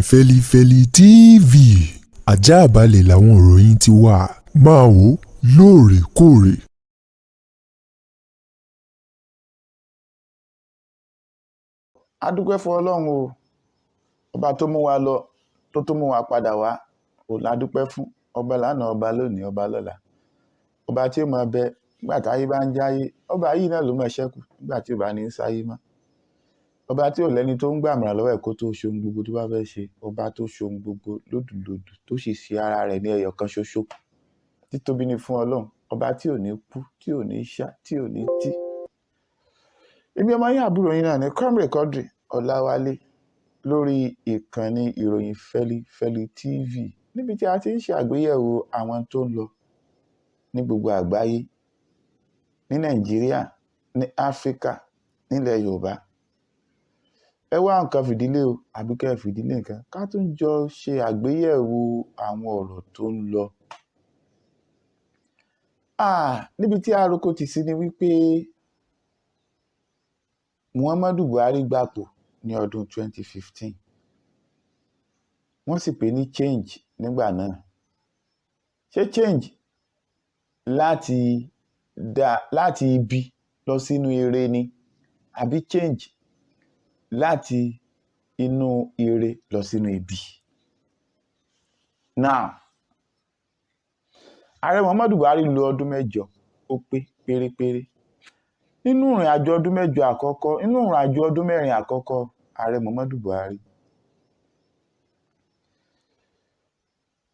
Fẹ́lífẹ́lí TV, àjààbálẹ̀ làwọn ìròyìn ti wà. Máa wò ó lóòrèkóòrè. A dúpẹ́ fún Ọlọ́run o, ọba tó mú wa lọ, tó tún mú wa padà wá, òun la dúpẹ́ fún. Ọba lánàá, ọba lónìí, ọba lọ́la. Ọba tí ó máa bẹ nígbà táyé bá ń jáyé, ọba yìí náà ló máa ṣẹ́kù nígbà tí ò bá ní í sáyé mọ́. Ọba tí ò lẹ́ni tó ń gbàmọ̀ràn lọ́wọ́ ẹ̀ kó tó ṣe ohun gbogbo tó bá fẹ́ ṣe, ọba tó ṣe ohun gbogbo lódùlódù tó sì ṣe ara rẹ̀ ní ẹyọ kan ṣoṣo. Títóbi ni fún Ọlọ́run, ọba tí ò ní kú, tí ò ní ṣá, tí ò ní tí. Èmi ọmọ yín, àbúrò yín náà ni Comrade Quadri Ọláwálé lórí ìkànnì ìròyìn Fẹ́lífẹ́lí TV, níbi tí a ti ń ṣe àgbéyẹ̀wò àwọn tó ń lọ ní gbogbo àgbáyé, ní Nàìjíríà, ní Áfríkà, nílẹ̀ Yorùbá. Ẹ wá nǹkan fìdílé o, àbí kẹ́ ẹ fìdílé nǹkan, ká tún jọ ṣe àgbéyẹ̀wò àwọn ọ̀rọ̀ tó ń lọ. Níbi tí aroko tì sí ni wípé Muhammadu Buhari gbapò ní ọdún 2015. Wọ́n sì pè ní change nígbà náà. Ṣé change láti dá láti ibi lọ sínú ire ni, àbí change láti inú ire lọ sínú ibi? Now, Ààrẹ Muhammadu Buhari lo ọdún 8, ó pé pérépéré. Nínú ìrìn àjò ọdún 8 àkọ́kọ́, nínú ìrìn àjò ọdún 4 àkọ́kọ́ Ààrẹ Muhammadu Buhari.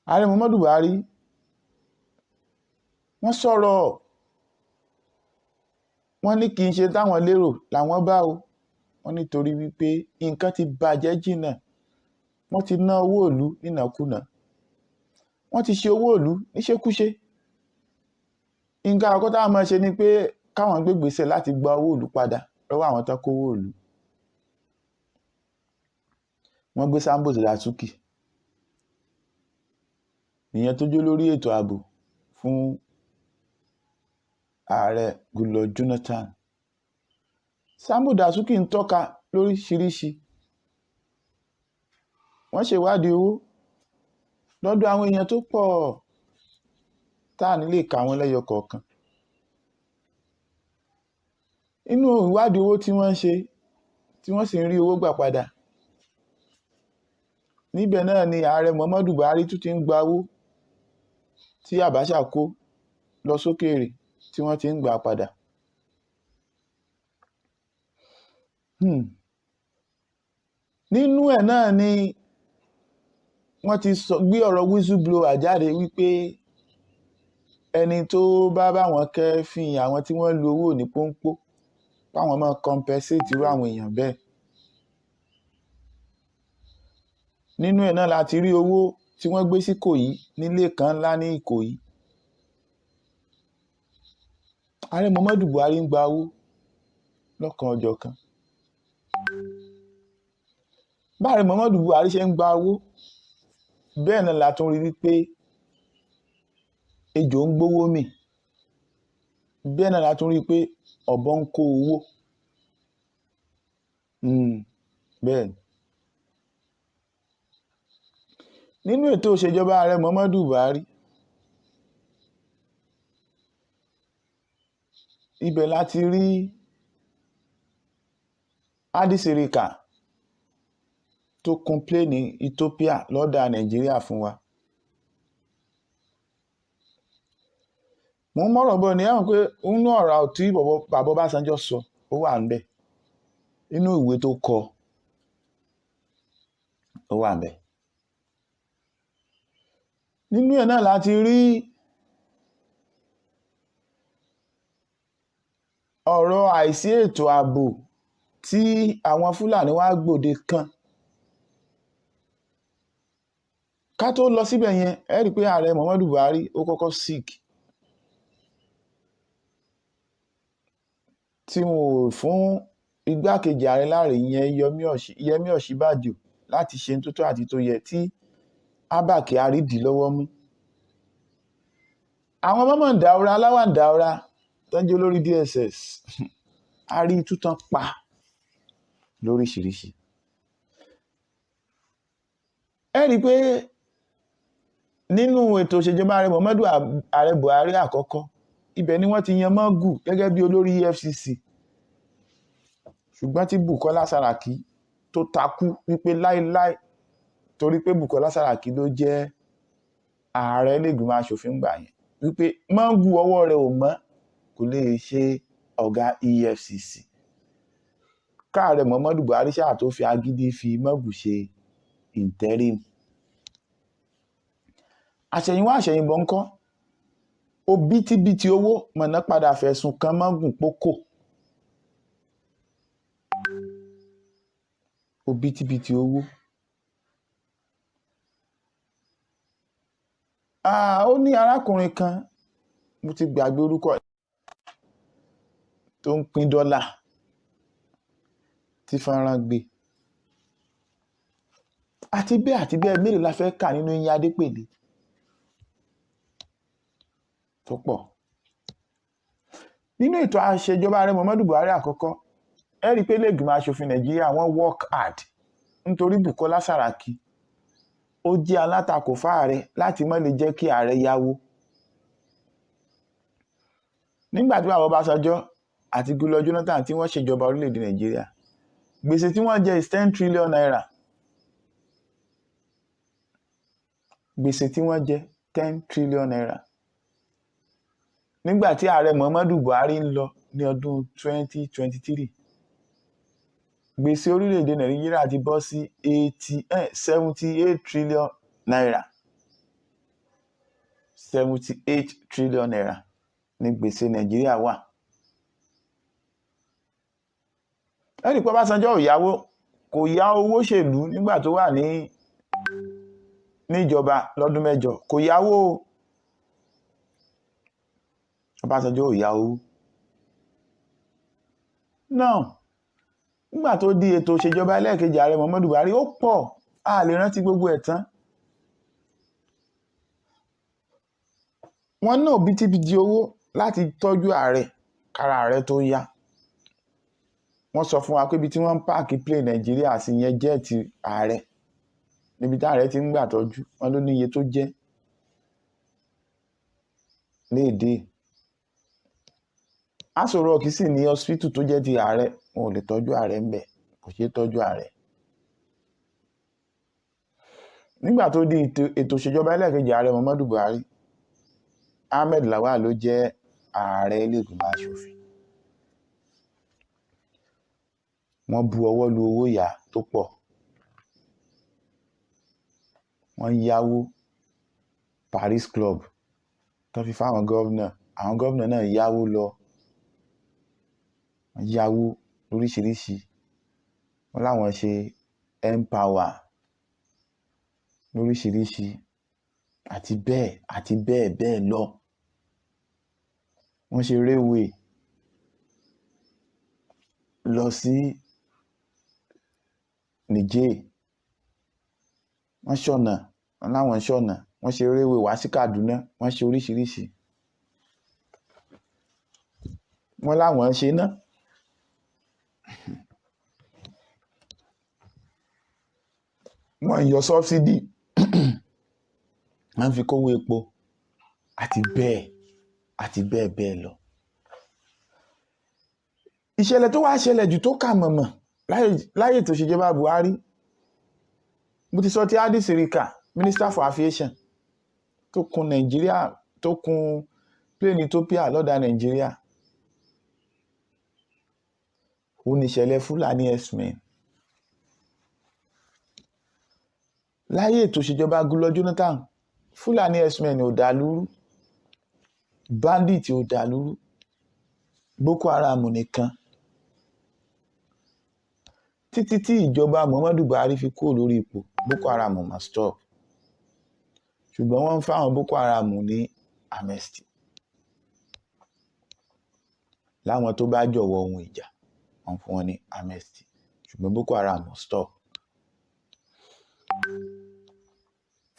Ààrẹ Muhammadu Buhari, wọ́n sọ̀rọ̀, wọ́n ní kì í ṣe táwọn lérò làwọn bá o. Wọ́n nítorí wípé nǹkan ti bàjẹ́ jìnnà, wọ́n ti ná owó ìlú nínàkúnà, wọ́n ti ṣe owó ìlú níṣekúṣe. Nǹkan àkọ́kọ́ táwọn máa ṣe ni pé káwọn gbé ìgbésẹ̀ láti gba owó ìlú padà lọ́wọ́ àwọn tó kó owó ìlú. Wọ́n gbé Sambo Dasuki, ìyẹn tó jó lórí ètò ààbò fún Ààrẹ Goodluck Jonathan. Sambo Dasuki ń tọ́ka lóríṣiríṣi. Wọ́n ṣèwádìí owó lọ́dọ̀ àwọn èèyàn tó pọ̀ tá à ní lè kà wọ́n lẹ́yọ kọ̀ọ̀kan. Inú ìwádìí owó tí wọ́n ń ṣe, tí wọ́n sì ń rí owó gbà padà. Níbẹ̀ náà ni Ààrẹ Muhammadu Buhari tún ti ń gba owó tí Abacha kó lọ sókèèrè tí wọ́n ti ń gbà padà. Nínú ẹ̀ náà ni wọ́n ti sọ gbé ọ̀rọ̀ whistleblower jáde wípé ẹni tó bá bá wọn kẹ́fín àwọn tí wọ́n lu owó ní pọ́npọ́, páwọn máa compensate irú àwọn èèyàn bẹ́ẹ̀. Nínú ẹ̀ náà la ti rí owó tí wọ́n gbé sí Ìkòyí nílé kan ńlá ní Ìkòyí. Ààrẹ Muhammadu Buhari ń gba owó lọ́kan ọjọ́ kan. Báàrẹ Muhammadu Buhari ṣe ń gba owó, bẹ́ẹ̀ náà la tún rí wípé ejò ń gbówó mì. Bẹ́ẹ̀ náà la tún rí pé ọ̀bọ ń kó owó. Bẹ́ẹ̀ ni. Nínú ètò ìṣèjọba Ààrẹ Muhammadu Buhari, ibẹ̀ la ti rí Hadi Sirika tó kun pléènì Ethiopia lọ́dà Nàìjíríà fún wa. Mo ń mọ̀rọ̀ bọ̀ ní ẹ̀wọ̀n pé inú ọ̀rọ̀ tí bàbá Ọbásanjọ́ sọ ó wà ńbẹ̀. Inú ìwé tó kọ ó wà ńbẹ̀. Nínú ẹ̀ náà la ti rí ọ̀rọ̀ àìsí ètò ààbò tí àwọn Fúlàní wá gbòde kan. Ká tó lọ síbẹ̀ yẹn, ẹ rí i pé Ààrẹ Muhammadu Buhari ó kọ́kọ́ sick, tí wọn ò fún igbákejì ààrẹ láre ìyẹn Yẹmí Ọ̀ṣínbàjò láti ṣe tó tọ́ àti tó yẹ tí Abba Kyari dì lọ́wọ́ mú. Àwọn Mamman Daura, Lawan Daura tó ń jẹ́ olórí DSS, a rí tútàn pa lóríṣiríṣi. Ẹ rí i pé nínú ètò ìṣèjọba ààrẹ Muhammadu ààrẹ Buhari àkọ́kọ́, ibẹ̀ ni wọ́n ti yan Magu gẹ́gẹ́ bí olórí EFCC. Ṣùgbọ́n tí Bukola Saraki tó takú wípé láíláí, torí pé Bukola Saraki ló jẹ́ ààrẹ ilé-ìgbìmọ̀ aṣòfin gbà yẹn, wípé Magu ọwọ́ rẹ̀ ò mọ́, kò lè ṣe ọ̀gá EFCC. Káàrẹ Muhammadu Buhari ṣáà tó fi agídí fi Magu ṣe interim. Àṣẹ̀yìnwá àṣẹ̀yìnbọ̀ ńkọ́, òbítíbitì owó mọ̀nà padà fẹ̀sùn kan Magu pókò. Òbítíbitì owó. Ó ní arákùnrin kan, mo ti gbàgbé orúkọ ẹ̀, tó ń pín dọ́là tí fọ́nrán gbé. Àti bẹ́ẹ̀ mélòó la fẹ́ kà nínú eyín Adépèlé tó pọ̀. Nínú ètò àṣejọba ààrẹ Muhammadu Buhari àkọ́kọ́, ẹ rí i pé ilé ìgbìmọ̀ aṣòfin Nàìjíríà wọ́n work hard nítorí Bukola Saraki ó jẹ́ alátakò fáàrẹ láti má lè jẹ́ kí ààrẹ yáwó. Nígbà tí bàbá Ọbásanjọ́ àti Goodluck Jonathan tí wọ́n ṣèjọba orílẹ̀-èdè Nàìjíríà, gbèsè tí wọ́n jẹ is 10 trillion naira. Gbèsè tí wọ́n jẹ 10 trillion naira. Nígbà tí ààrẹ Muhammadu Buhari ń lọ ní ọdún 2023, gbèsè orílẹ̀-èdè Nàìjíríà ti bọ́ sí 78 trillion naira. 78 trillion naira ní gbèsè Nàìjíríà wà. Ẹnì pé Ọbásanjọ́ ò yáwó, kò yá owó ṣèlú nígbà tó wà ní níjọba lọ́dún mẹ́jọ, kò yáwó. Ọbásanjọ́ ò yá owó. Náà nígbà tó di ètò ìṣèjọba ẹlẹ́ẹ̀kejì ààrẹ Muhammadu Buhari, ó pọ̀, a lè rántí gbogbo ẹ̀ tán. Wọ́n ná òbítíbitì owó láti tọ́jú ààrẹ kára ààrẹ tó yá. Wọ́n sọ fún wa pé ibi tí wọ́n ń páàkì plane Nàìjíríà sí yẹn jẹ́ẹ̀tì ààrẹ, níbi tí ààrẹ ti ń gbà tọ́jú, wọ́n ló ní iye tó jẹ́ léèdè. Aso Rock sì ní hospital tó jẹ́ ti ààrẹ, wọn ò lè tọ́jú ààrẹ ń bẹ̀, kò ṣeé tọ́jú ààrẹ. Nígbà tó di ètò ìṣèjọba ẹlẹ́ẹ̀kejì ààrẹ Muhammadu Buhari, Ahmed Lawal ló jẹ́ ààrẹ ilé-ìgbìmọ̀ aṣòfin. Wọ́n bu ọwọ́ lu owó ìyá tó pọ̀. Wọ́n yáwó Paris Club tó fi fáwọn gọ́vnà. Àwọn gọ́vnà náà yáwó lọ. Wọ́n yáwó lóríṣiríṣi. Wọ́n láwọn ṣe Empower lóríṣiríṣi àti bẹ́ẹ̀ bẹ́ẹ̀ lọ. Wọ́n ṣe railway lọ sí Niger. Wọ́n ṣọ̀nà, wọ́n láwọn ṣọ̀nà. Wọ́n ṣe railway wá sí Kaduna. Wọ́n ṣe oríṣiríṣi. Wọ́n láwọn ṣe ná. Wọ́n yọ subsidy, wọ́n fi kówó epo àti bẹ́ẹ̀ bẹ́ẹ̀ lọ. Ìṣẹ̀lẹ̀ tó wá ṣẹlẹ̀ jù tó kà mọ̀mọ̀ láyé tó ṣèjọba Buhari, mo ti sọ ti Hadi Sirika, Minister for Aviation, tó kun Nàìjíríà, tó kun plane Ethiopia lọ́dà Nàìjíríà. Ó ní ìṣẹ̀lẹ̀ Fúlàní herdsmen. Láyé ètò ìṣèjọba Goodluck Jonathan, Fúlàní herdsmen ò dàlúrú, bandit ò dàlúrú, Boko Haram nìkan. Títí tí ìjọba Muhammadu Buhari fi kúrò lórí ipò, Boko Haram must stop. Ṣùgbọ́n wọ́n ń fáwọn Boko Haram ní amnesty. Láwọn tó bá jọ̀wọ́ ohun ìjà, wọ́n fún wọn ní amnesty. Ṣùgbọ́n Boko Haram must stop.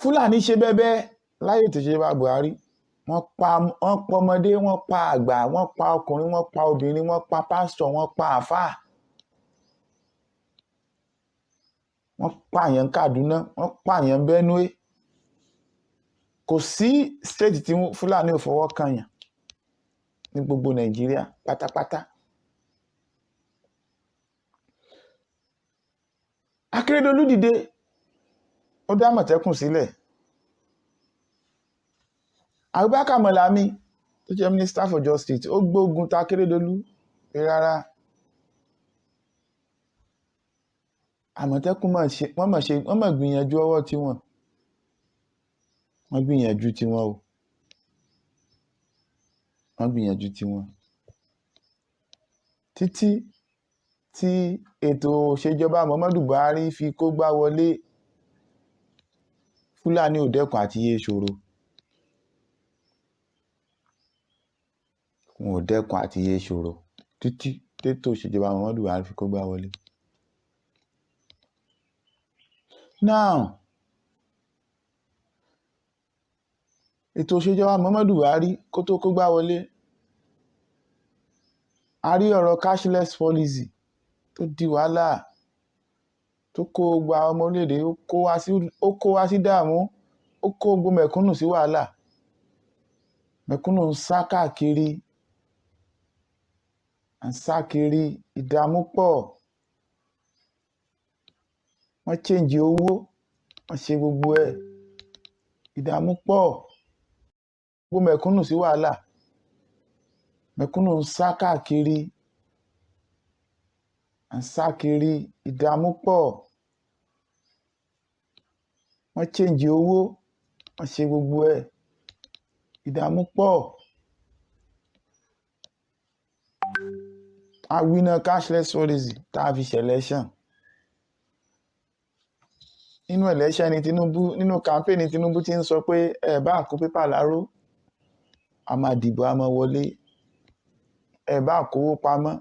Fúlàní ṣe bẹ́bẹ́ láyé tó ṣe bá Buhari. Wọ́n pa ọmọdé, wọ́n pa àgbà, wọ́n pa ọkùnrin, wọ́n pa obìnrin, wọ́n pa pásítọ̀, wọ́n pa àfáà. Wọ́n pààyàn Kaduna, wọ́n pààyàn Benue. Kò sí state tí Fúlàní ò fọwọ́ kàn yàn ní gbogbo Nàìjíríà pátápátá. Akérédolú dìde, ó dá Àmọ̀tẹ́kùn sílẹ̀. Abubakar Malami tó jẹ́ Minister for Justice, ó gbógun ta Akérédolú pé rárá, Àmọ̀tẹ́kùn wọ́n mọ̀ gbìyànjú ọwọ́ tiwọn, wọ́n gbìyànjú tiwọn o, wọ́n gbìyànjú tiwọn títí tí ètò òṣèjọba Muhammadu Buhari fi kógbá wọlé. Fúlàní ò dẹ́kun àti yé ṣòro, wọn ò dẹ́kun àti yé ṣòro títí tètò òṣèjọba Muhammadu Buhari fi kógbá wọlé. Now, ètò òṣèjọba Muhammadu Buhari kó tó kógbá wọlé, a rí ọ̀rọ̀ cashless policy tó di wàhálà, tó kó gba ọmọ orílẹ̀-èdè, ó kó wá sí dààmú, ó kó gbogbo mẹ̀kúnnù sí wàhálà. Mẹ̀kúnnù ń sá káàkiri, ń sá kiri, ìdààmú pọ̀. Wọ́n change owó, wọ́n ṣe gbogbo ẹ̀, ìdààmú pọ̀. Gbogbo mẹ̀kúnnù sí wàhálà, mẹ̀kúnnù ń sá káàkiri, ń sá kiri, ìdààmú pọ̀. Wọ́n change owó, wọ́n ṣe gbogbo ẹ̀, ìdààmú pọ̀. A wina cashless policy tá a fi ṣe election. Nínú election ni Tinubu, nínú campaign ni Tinubu ti ń sọ pé ẹ bá kó pépà láró, a máa dìbò, a máa wọlé. Ẹ bá kówó pamọ́,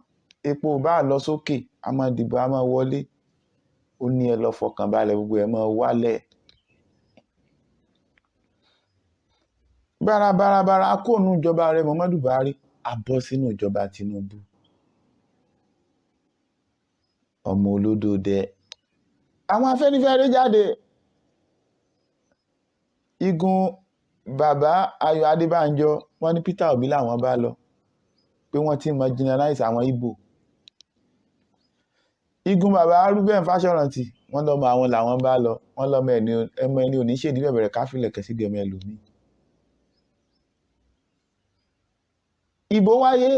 epo bá lọ sókè, a máa dìbò, a máa wọlé. Ó ní ẹ lọ fọkàn balẹ̀, gbogbo ẹ máa wálẹ̀. Bárabárabára kó nu ìjọba rẹ Muhammadu Buhari, a bọ́ sínú ìjọba Tinubu. Ọmọ olódò dẹ. Àwọn Afẹ́nifẹ́re jáde. Igun bàbá Ayọ̀ Adébánjọ, wọ́n ní Peter Obi làwọn bá lọ, pé wọ́n ti marginalize àwọn Igbo. Igun bàbá Reuben Fáṣọ̀rántì, wọ́n lọ́mọ àwọn làwọn bá lọ, wọ́n lọ́mọ ẹni oníṣèdí bẹ̀rẹ̀ káfílẹ̀ kẹsí di ọmọ ẹlòmíì. Ìbò wáyé,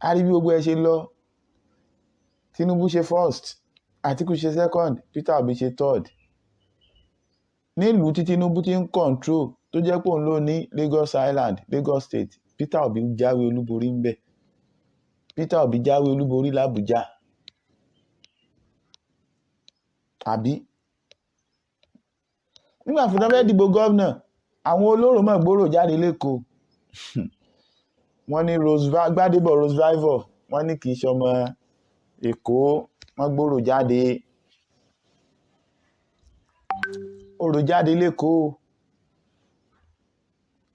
a rí bí gbogbo ẹ ṣe lọ. Tinubu ṣe first, Atiku ṣe second, Peter Obi ṣe third. Nílùú tí Tinubu ti ń control tó jẹ́ pé òun ló ní Lagos Island, Lagos State, Peter Obi jáwé olúborí ń bẹ̀. Peter Obi jáwé olúborí l'Abuja. Àbí? Nígbà tí wọ́n fẹ́ dìbò gómìnà, àwọn olóró mọ̀ gbòòrò jáde l'Ékòó. Wọ́n ní Gbádébọ̀ Rose-Vivour, wọ́n ní kì í ṣọmọ Èkó, wọ́n gbòòrò jáde. Orò jáde l'Ékòó.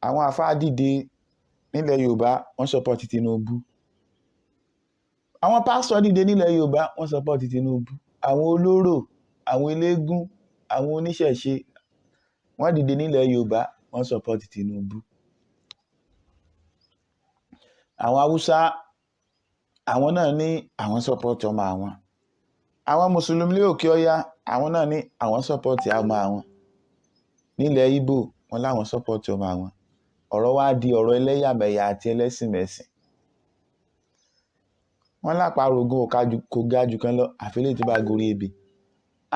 Àwọn àfáà dìde nílẹ̀ Yorùbá, wọ́n support Tinubu. Àwọn pásítọ̀ dìde nílẹ̀ Yorùbá, wọ́n support Tinubu. Àwọn olóró, àwọn eléégún, àwọn oníṣẹ̀ṣe, wọ́n dìde nílẹ̀ Yorùbá, wọ́n support Tinubu. Àwọn Haúsá, àwọn náà ní àwọn support ọmọ àwọn. Àwọn Mùsùlùmí lé òkè ọya, àwọn náà ní àwọn support ọmọ àwọn. Nílẹ̀ Ìgbò, wọ́n láwọn support ọmọ àwọn. Ọ̀rọ̀ wá di ọ̀rọ̀ ẹlẹ́yàmẹ̀yà àti ẹlẹ́sìnmẹ̀sìn. Wọ́n láparò gan kò ga jù kan lọ, àfi eléyìí tó bá gorí ebè.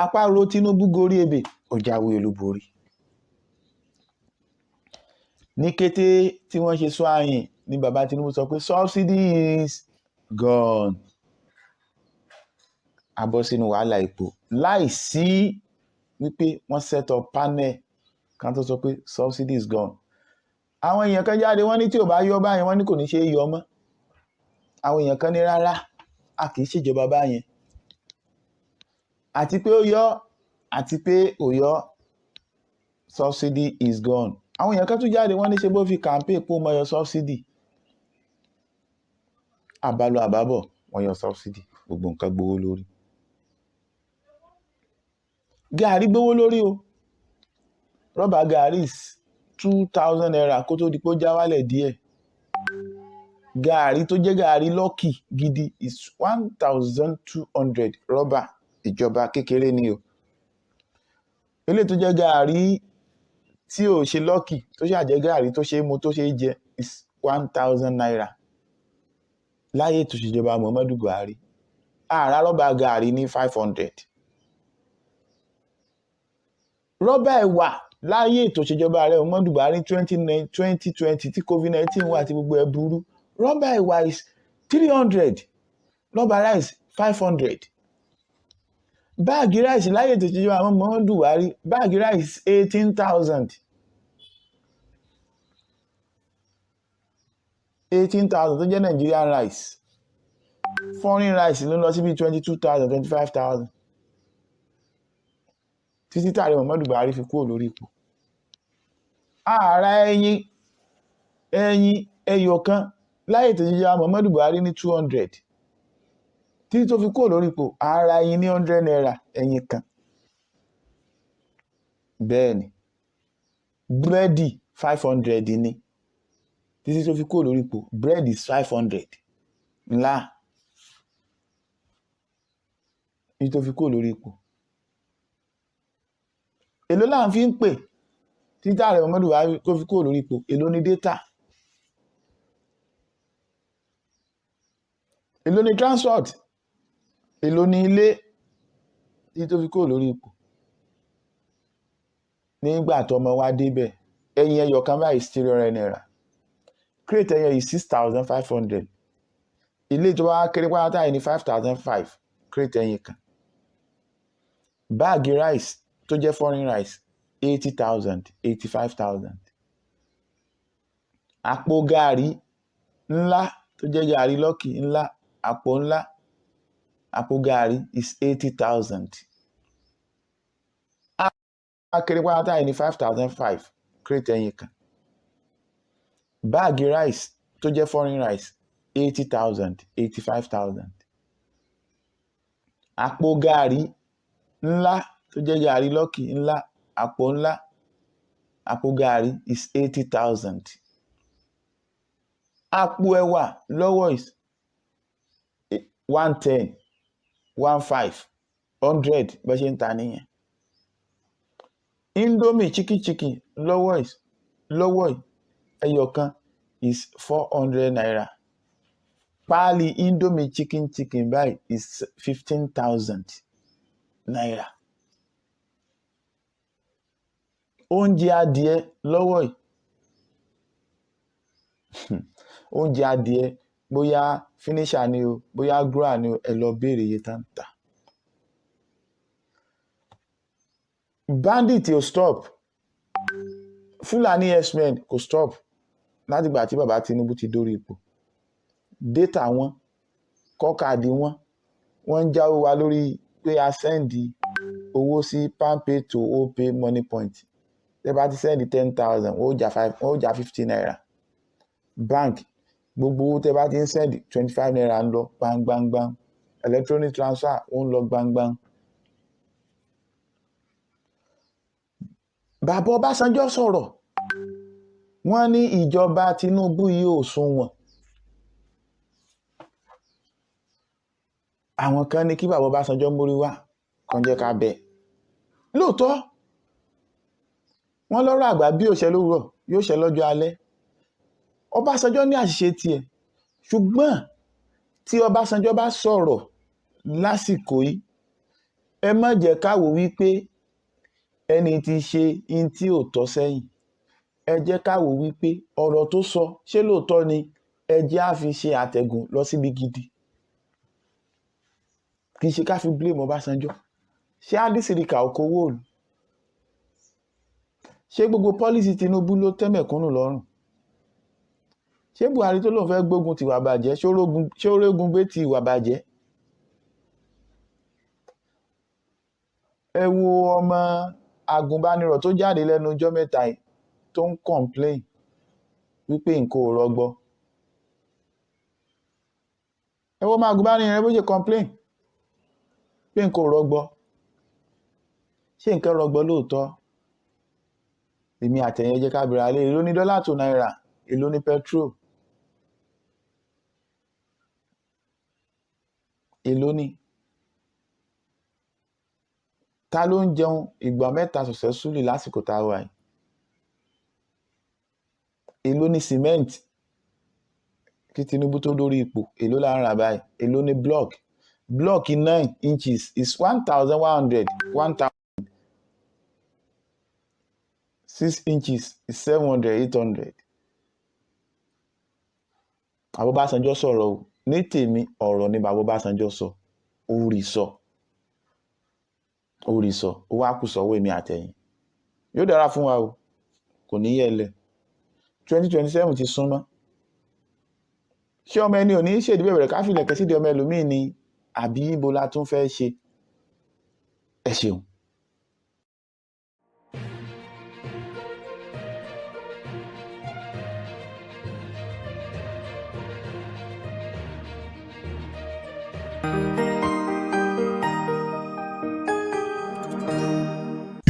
Àparò Tinubu gorí ebè, ó jáwé olúborí. Ní kété tí wọ́n ṣe sọ àyìn ni bàbá Tinubu sọ pé subsidy is gone. A bọ́ sínú wàhálà epo láìsí wípé wọ́n set up panel kan tó sọ pé subsidy is gone. Àwọn èèyàn kan jáde, wọ́n ní tí ò bá yọ báyẹn, wọ́n ní kò ní ṣe é yọ mọ́. Àwọn èèyàn kan ní rárá, a kì í ṣèjọba báyẹn. Àti pé ó yọ, àti pé ò yọ, subsidy is gone. Àwọn èèyàn kan tún jáde, wọ́n ní ṣe bó fi campaign pé ó máa yọ subsidy. Àbálọ àbábọ̀, wọ́n yọ subsidy, gbogbo nǹkan gbówó lórí. Gààrí gbówó lórí o. Rọ́bà gààrí is ₦2,000 kó tó di pé ó já wálẹ̀ díẹ̀. Gààrí tó jẹ́ gààrí Lucky gidi is 1,200, rọ́bà ìjọba kékeré ni o. Eléyìí tó jẹ́ gààrí tí ò ṣe Lucky, tó ṣáà jẹ́ gààrí tó ṣe é mu, tó ṣe é jẹ, is ₦1,000. Láyé ètò ìṣèjọba Muhammadu Buhari, ààrá rọ́bà gààrí ní 500. Rọ́bà ẹ̀wà láyé ètò ìṣèjọba ààrẹ Muhammadu Buhari, 2020 tí COVID-19 wà tí gbogbo ẹ̀ burú, rọ́bà ẹ̀wà is 300, rọ́bà rice 500. Báàgì rice láyé ètò ìṣèjọba àwọn Muhammadu Buhari, báàgì rice 18,000, 18,000 tó jẹ́ Nigerian rice. Foreign rice ló ń lọ sí bíi 22,000, 25,000, títí tààrẹ Muhammadu Buhari fi kúrò lórí ipò. Ààrà ẹyin ẹyọ kan láyé ètò ìṣèjọba Muhammadu Buhari ní 200, títí tó fi kúrò lórí ipò, ààrà ẹyin ní ₦100 ẹyin kan. Bẹ́ẹ̀ ni búrẹ́dì 500 ni títí tó fi kúrò lórí ipò. Bread is 500 ńlá títí tó fi kúrò lórí ipò. Èló là ń fi ń pè títí ààrẹ Muhammadu Buhari tó fi kúrò lórí ipò? Èló ni data? Èló ni transport? Èló ni ilé títí tó fi kúrò lórí ipò? Nígbà tọmọ wa débẹ̀, ẹyin ẹyọ kan báyìí ₦300, crate ẹyọ yìí 6,500. Ilé tó bá kéré pátá yìí ní 5,500 crate ẹyin kan. Báàgì rice tó jẹ́ foreign rice, 80,000, 85,000. Àpò gààrí ńlá tó jẹ́ gààrí Lucky ńlá, àpò ńlá, àpò gààrí is 80,000. Kéré pátá yìí ní 5,500 crate ẹyin kan. Báàgì rice tó jẹ́ foreign rice, 80,000, 85,000. Àpò gààrí ńlá tó jẹ́ gààrí Lucky ńlá, àpò ńlá, àpò gààrí is 80,000. Àpò ẹ̀wà lọ́wọ́ is 110, 15, 100, bó ṣe ń ta nìyẹn. Indomie chicken chicken lọ́wọ́ is, lọ́wọ́ ẹyọ kan is ₦400. Páálí Indomie chicken chicken báyìí is ₦15,000. Oúnjẹ adìẹ lọ́wọ́ yìí, oúnjẹ adìẹ, bóyá finisher ni o, bóyá grower ni o, ẹ lọ béèrè iye tá ń tà. Bandit ò stop, Fúlàní herdsmen kò stop látìgbà tí bàbá Tinubu ti dórí ipò. Data wọn, kọ́kàdì wọn, wọ́n ń jáwó wa lórí pé a sẹ́ndì owó sí PalmPay to OPay Money Point. Tẹ́ bá ti sẹ́ndì 10,000, wọ́n ó já five, wọ́n ó já ₦50. Bank, gbogbo owó tẹ́ bá ti ń sẹ́ndì, ₦25 ń lọ gbangbangbang. Electronic transfer ó ń lọ gbangban. Bàbá Ọbásanjọ́ sọ̀rọ̀, wọ́n ní ìjọba Tinubu yìí ò sunwọ̀n. Àwọn kan ní kí bàbá Ọbásanjọ́ mórí wá kan jẹ́ ká bẹ̀. Lóòótọ́, wọ́n lọ́rọ̀ àgbà bí òṣè lówùrọ̀ yóò ṣẹ lọ́jọ́ alẹ́. Ọbásanjọ́ ní àṣìṣe tiẹ̀, ṣùgbọ́n tí Ọbásanjọ́ bá sọ̀rọ̀ lásìkò yìí, ẹ má jẹ́ ká wò wípé ẹni tí ṣe in tí ò tọ́ sẹ́yìn. Ẹ jẹ́ ká wò wípé ọ̀rọ̀ tó sọ ṣé lóòótọ́ ni, ẹ jẹ́ á fi ṣe àtẹ̀gùn lọ síbi gidi. Kì í ṣe ká fi blame Ọbásanjọ́. Ṣé Hadi Sirika ò kówó òòlù? Ṣé gbogbo pọ́lísì Tinubu ló tẹ́ mẹ̀kúnnù lọ́rùn? Ṣé Buhari tó lóun fẹ́ gbógun ti ìwà bàjẹ́, ṣé ó rógun gbé ti ìwà bàjẹ́? Ẹ wo ọmọ agùnbánirọ̀ tó jáde lẹ́nu ọjọ́ mẹ́ta yìí tó ń complain wípé nǹkan ò rọgbọ. Ẹ wo ọmọ agùnbánirọ̀ yẹn bó ṣe complain pé nǹkan ò rọgbọ. Ṣé nǹkan rọgbọ lóòótọ́? Èmi àtẹ̀yìn, ẹ jẹ́ ká bẹ̀rẹ̀ alẹ́. Èló ní dọ́là tó náírà? Èló ní petrol? Èló ní? Ta ló ń jẹun ìgbà mẹ́ta successfully lásìkò tá a wà yìí? Èló ní cement? Kí Tinubu tó dórí ipò, èló là ń rà báyìí? Èló ní block? Block 9 inches is 1,100, 1,000. 6 inches is 700, 800. Bàbá Ọbásanjọ́ sọ̀rọ̀ o. Ní tèmi, ọ̀rọ̀ ni bàbá Ọbásanjọ́ sọ, ó rí sọ, ó rí sọ. Ó wá kù sọ́wọ́ èmi àtẹ̀yìn. Yóò dára fún wa o, kò ní yẹlẹ̀. 2027 ti súnmọ́. Ṣé ọmọ ẹni ò ní ṣèdí bẹ̀rẹ̀ káfílẹ̀kẹ́ sídìí ọmọ ẹlòmíì ni, àbí ibo la tún fẹ́ ṣe? Ẹ ṣeun.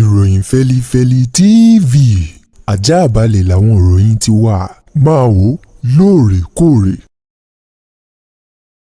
Ìròyìn Fẹ́lifẹ́li TV, ajáàbalẹ̀ làwọn ìròyìn ti wà. Máa wò lóòrèkóòrè.